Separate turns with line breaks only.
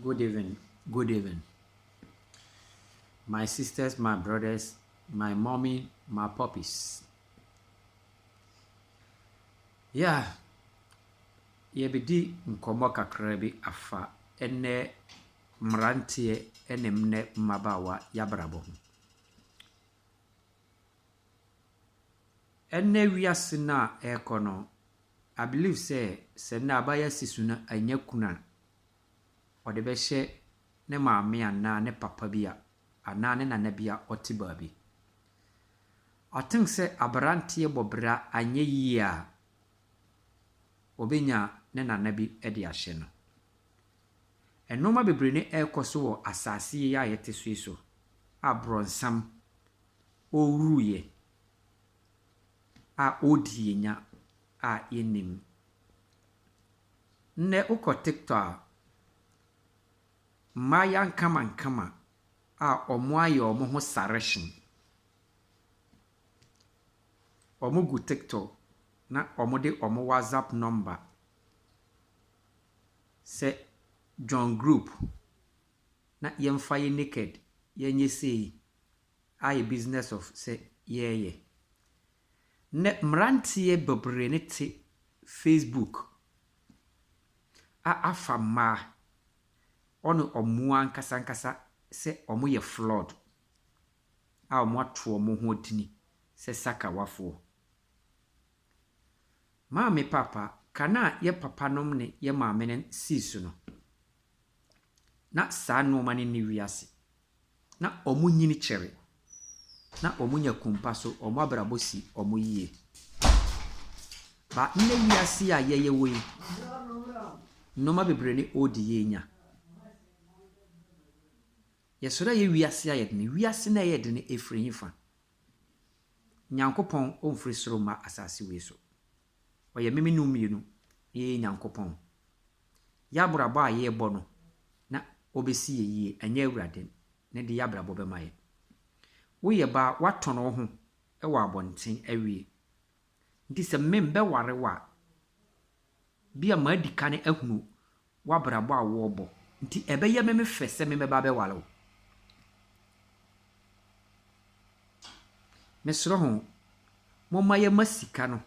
Good evening, good evening. My sisters, my brothers, my mommy, my puppies. Yeah, yɛbɛdi nkɔmmɔ kakra bi afa ɛnɛ mmeranteɛ ne nnɛ mmabaawa y'abrabɔ ho. Ɛnnɛ wiase no a ɛrekɔ no, I believe sɛ sɛ nnɛ abaayewa si so na anya kunu a, ɔde bɛhyɛ ne maame anaa ne papa bi a anaa ne nana bi a ɔte baabi. I think sɛ aberanteɛ bɔ bra anyɛ yie a, ɔbɛnya ne nana bi de ahyɛ no. Nnoɔma bebree ne ɛrekɔ so wɔ asase yi a yɛte so yi so a brɔnsam ɔrewuruiɛ a ɔredi yɛn nya a yɛnnim. Nnɛ wokɔ TikTok a, mmaayewa nkamankama a wɔayɛ wɔn ho sarehyen. Wɔgu TikTok na wɔde wɔn WhatsApp number sɛ join group na yɛmfa yɛ naked yɛnyɛ sei ayɛ business of sɛ yɛreyɛ. Nnɛ mmeranteɛ bebree ne te Facebook a afa mmaa ɔne wɔn ankasa ankasa sɛ wɔyɛ flood a wɔato wɔn ho adini sɛ sakawafoɔ. Maame papa, kan a yɛ papanom ne yɛ maame no sii so no, na saa nneɛma no nni wiase. Na wɔnyini kyɛre. Na wɔnya kumpa so, wɔn abrabɔ si wɔn yie. Ba nnɛ wiase a yɛyɛ wɔ yi, nneɛma bebree ne ɔredi yɛn nya. Yɛsɔre a yɛ wiase ayɛ den. Wiase no a ɛyɛ den ɛfiri hefa? Nyankopɔn ɔmfiri soro mma asase wei so. Ɔyɛ meme ne wo mmienu na yɛyɛ Nyankopɔn. Yɛ abrabɔ a yɛrebɔ no na ɔbɛsi yɛ yie, ɛnyɛ Awurade ne de yɛ abrabɔ bɛma yɛ. Woyɛ baa, woatɔn wo ho wɔ abɔnten awie. Nti sɛ me mbɛware wo a, bi a madi kan ahunu w'abrabɔ a worebɔ. Nti ɛbɛyɛ me me fɛ sɛ me mɛba abɛware wo. Mesrɛ ho, momma yɛmma sika no.